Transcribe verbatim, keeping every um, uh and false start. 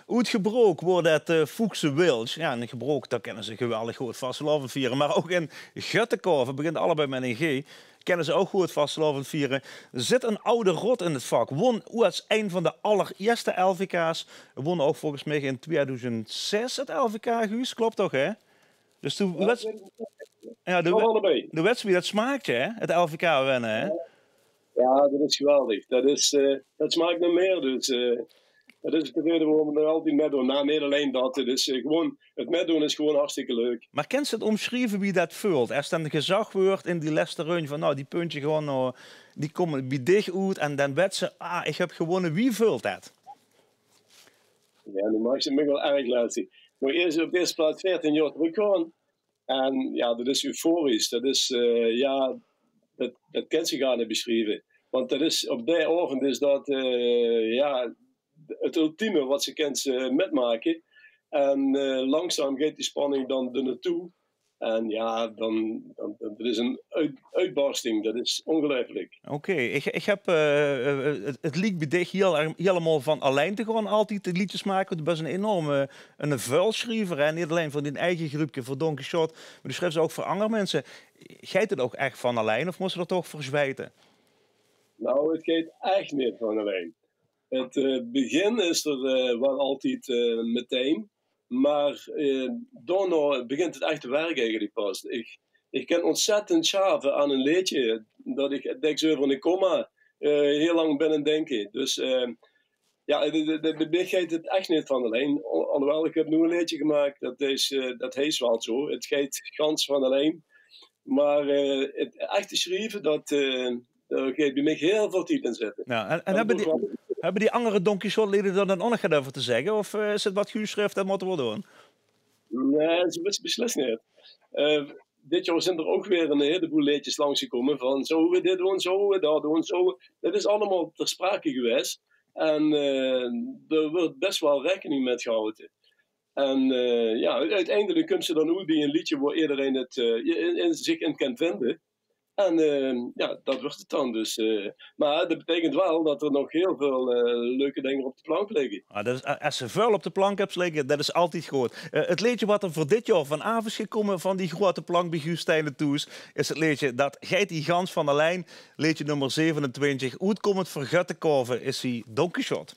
Oet Gebrook woort 't eh, Foekse Wiltj. Ja, in Gebrook, dao kinne ze geweldig good vastelaovend viere. Maar ouch in Göttekove, begint allebei mit ein G, kinne ze ouch good vastelaovend viere. Zit ein aw rot in 't vak. Won oets ein van de allerierste L V K's. Won ouch volges mich in tweeduizend zes 't L V K, Guus. Klop toch, hè? Dus doe wèts, ja, doe wèts wie det smaak, hè? 't L V K winne, hè? Ja, det is geweldig. Det is, eh, det smaak nao mieë. Dus eh, det is de raeje woarom v'r nog altied mitdoon. Nou, neet allein det. 't Is eh, gewoon, 't mitdoon is gewoon hartstikke leuk. Maar kins se 't ómsjrieve wie det veult? Es dan gezag wuuert in die lèste rundj van, nou, die puntjes gewoon, nou, die kómme bie dich oet en dan wèts se, ah, ich höb gewónne. Wie veult det? Ja, noe maaks se mich waal erg lastig. Mót iers op de ierste plaats veertien jaor trökgaon. En ja, det is euforisch. Det is, eh, ja, det, det kins se gaar neet besjrieve. Want det is, op dae aovend is det, eh, ja, 't ultieme wat se kins eh, mitmake. En eh, langzaam geit die spanning dan d'r naotoe. En ja, dan, dan, dan, det is ein oet-, oetbarsting. Det is óngeluifelik. Oké, ich, ich höb eh, eh, 't, 't liek bie dich hiel erg, hielemaol van allein te gaon altied de leedjes make. Want doe bès ein enorme, ein vuilsjriever, hè. Neet allein veur dien eige gruupke, veur Don Quixote, maar doe sjriefs ouch veur anger minse. Geit 't ouch ech van allein of mós se d'r toch veur zjweite? Nou, 't geit ech neet van allein. 't Eh, begin is d'r eh, waal altied eh, metein. Maar eh, daonao begint 't echte werk eigelik pas. Ich, ich kin óntzèttend sjave aan ein leedje. Det ich dèks euver ein komma eh, hiel lang bin aan 't dinke. Dus eh, ja, de, de, de, bie mich geit 't ech neet van allein. Al-, alhoewel, ich höb noe ein leedje gemaak, det is, eh, det heet waal zo. 't Geit gans van allein. Maar eh, 't echte sjrieve, det, eh, dao geit bie mich hiel väöl tied in zitte. Ja, en, en höbbe die, höbbe die anger Don Quixote-leedjes dao dan ouch nog get euver te zègke? Of eh, is 't wat Guus sjrief, det mótte v'r doon? Nae, zo is 't beslis neet. Eh, dit jaor zeen d'r ouch weer ein hieleboel leedjes langs gekómme van: zólle v'r dit doon, zólle v'r det doon, zólle v'r... Det is allemaol ter sprake gewaes. En eh, d'r wuuert bès waal raekening mit gehaoje. En eh, ja, oeteindelik kums se dan oet bie ein leedje wo ederein 't eh, in, in, zich in kin vinde. En eh, ja, det wuuert 't dan dus. Eh, maar det beteikent waal det d'r nog hiel väöl eh, leuke dinger op de plank ligke. Ah, det is, es se väöl op de plank höbs ligke, det is altied good. Eh, 't leedje wat d'r veur dit jaor vanaaf is gekómme van die groeate plank bie Guus Stijnen thoes, is 't leedje Det geit hie gans van allein. Leedje nummer zevenentwintig. Oetkómmend veur Göttekove is hie Don Quixote.